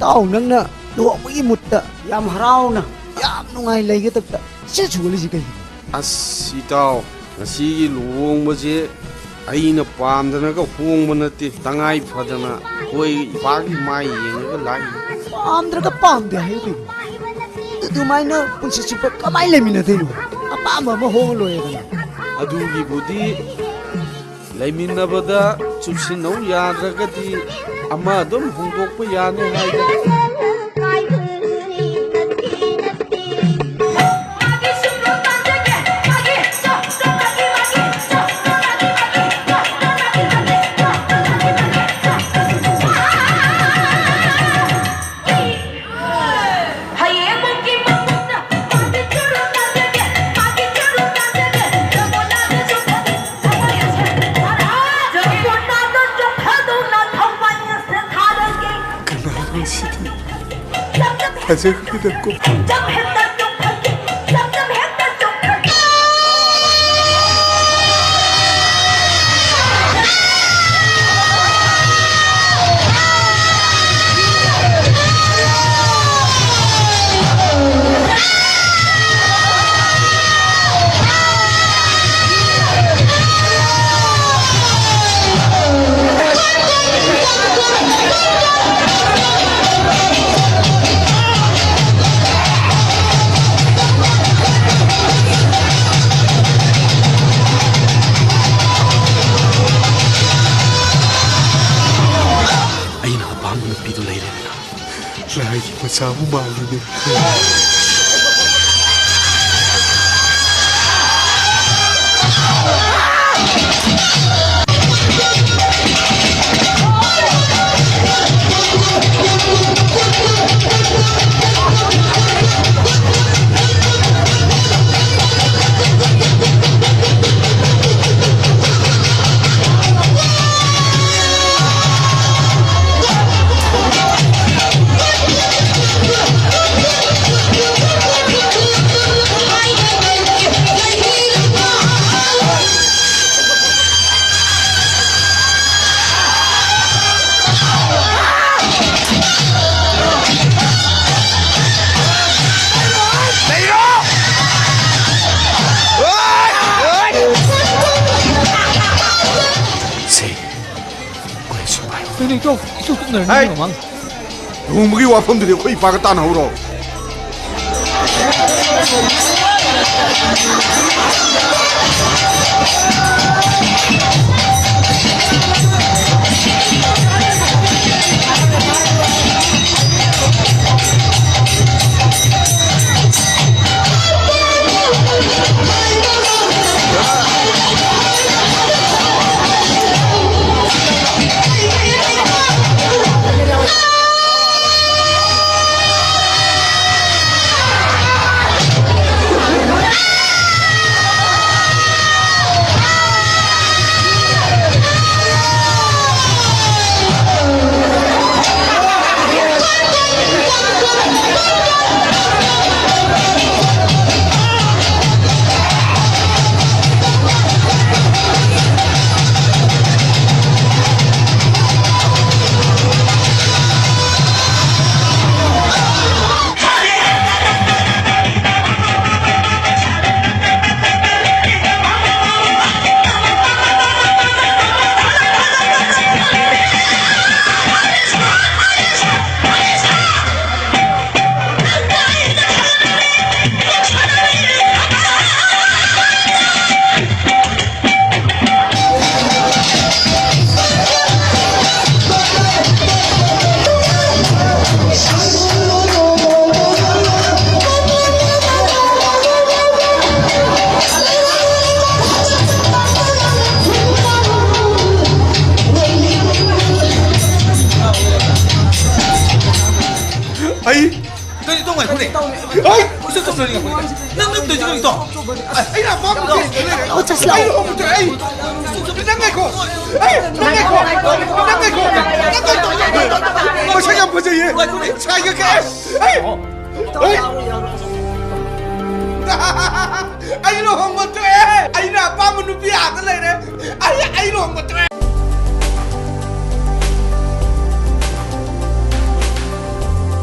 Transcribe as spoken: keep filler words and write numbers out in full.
ꯏꯇꯥꯎ ꯅꯪꯅ ꯂꯨꯍꯣꯡꯕꯒꯤ ꯃꯨꯠꯇ ꯌꯥꯝ ꯍꯔꯥꯎꯅ, ꯌꯥꯝ ꯅꯨꯡꯉꯥꯏ ꯂꯩꯒꯗꯕꯗ ꯁꯦꯠ ꯁꯨꯍꯜꯂꯤꯁꯤ ꯀꯩꯒꯤꯅꯣ? ꯑꯁ, ꯏꯇꯥꯎ, ꯉꯁꯤꯒꯤ ꯂꯨꯍꯣꯡꯕꯁꯦ ꯑꯩꯅ ꯄꯥꯝꯗꯅꯒ ꯍꯣꯡꯕ ꯅꯠꯇꯦ, ꯇꯉꯥꯏ ꯐꯗꯅ ꯑꯩꯈꯣꯏ ꯏꯄꯥꯒꯤ ꯃꯥꯏ ꯌꯦꯡꯉꯒ ꯂꯥꯛꯏ꯫ ꯄꯥꯝꯗ꯭ꯔꯒ ꯄꯥꯝꯗꯦ ꯍꯥꯏꯌꯨ ꯀꯩꯅꯣ? ꯑꯗꯨꯃꯥꯏꯅ ꯄꯨꯟꯁꯤ ꯆꯨꯞꯄ ꯀꯃꯥꯏꯅ ꯂꯩꯃꯤꯟꯅꯗꯣꯏꯅꯣ? ꯑꯄꯥꯝꯕ ꯑꯃ ꯍꯣꯡꯉ ꯂꯣꯏꯔꯦꯗꯅ꯫ ꯑꯗꯨꯒꯤꯕꯨꯗꯤ ꯂꯩꯃꯤꯟꯅꯕꯗ ꯆꯨꯞꯁꯤꯟꯅꯧ ꯌꯥꯗ꯭ꯔꯒꯗꯤ ꯑꯃ ꯑꯗꯨꯝ ꯍꯣꯡꯗꯣꯛꯄ ꯌꯥꯅꯤ ꯍꯥꯏꯗꯅ꯫ ꯀꯅꯥꯅꯣ ꯁꯤꯗꯤ? ꯐꯖꯈ꯭ꯔꯦꯗꯀꯣ꯫ ꯑꯩꯅ ꯑꯄꯥꯝꯕ ꯅꯨꯄꯤꯗꯨ ꯂꯩꯔꯦꯗꯅ꯫ ꯂꯥꯏꯒꯤ ꯃꯆꯥꯕꯨ ꯃꯥꯜꯂꯤꯅꯦ꯫ ꯏꯆꯧ, ꯏꯆꯧ ꯇꯨꯞꯅꯔꯅꯤ ꯍꯥꯏ꯫ ꯃꯃꯥꯡ꯫ ꯂꯨꯍꯣꯡꯕꯒꯤ ꯋꯥꯐꯝꯗꯨꯗꯤ ꯑꯩꯈꯣꯏ ꯏꯄꯥꯒ ꯇꯥꯟꯅꯍꯧꯔꯣ꯫ ꯑꯩ ꯀꯔꯤ ꯇꯧ ꯉꯥꯏꯈꯣꯅꯦ? ꯑꯩ ꯏꯆꯧ ꯇꯨꯞꯅꯔꯅꯤ ꯉꯥꯏꯈꯣꯅꯦ꯫ ꯅꯪ, ꯅꯪ ꯇꯧꯔꯤꯁꯦ ꯀꯔꯤꯅꯣ? ꯑꯩꯅ ꯑꯄꯥꯝꯕ ꯅꯨꯄꯤ ꯂꯩꯔꯦ꯫ ꯑꯣ, ꯆꯠꯁꯤꯂꯥꯎ꯫ ꯑꯩ ꯂꯨꯍꯣꯡꯕꯗꯣ ꯑꯩ꯫ ꯅꯪ ꯉꯥꯏꯈꯣ꯫ ꯑꯩ, ꯅꯪ ꯉꯥꯏꯈꯣ꯫ ꯅꯪ ꯉꯥꯏꯈꯣ꯫ ꯅꯪ ꯉꯥꯏꯈꯣ꯫ ꯃꯁꯛ ꯌꯥꯝ ꯐꯖꯩꯌꯦ꯫ ꯁꯥꯏꯒ ꯀꯛꯑꯦ꯫ ꯑꯩ, ꯑꯩ, ꯑꯩ ꯂꯨꯍꯣꯡꯕ ꯇꯣꯛꯑꯦ꯫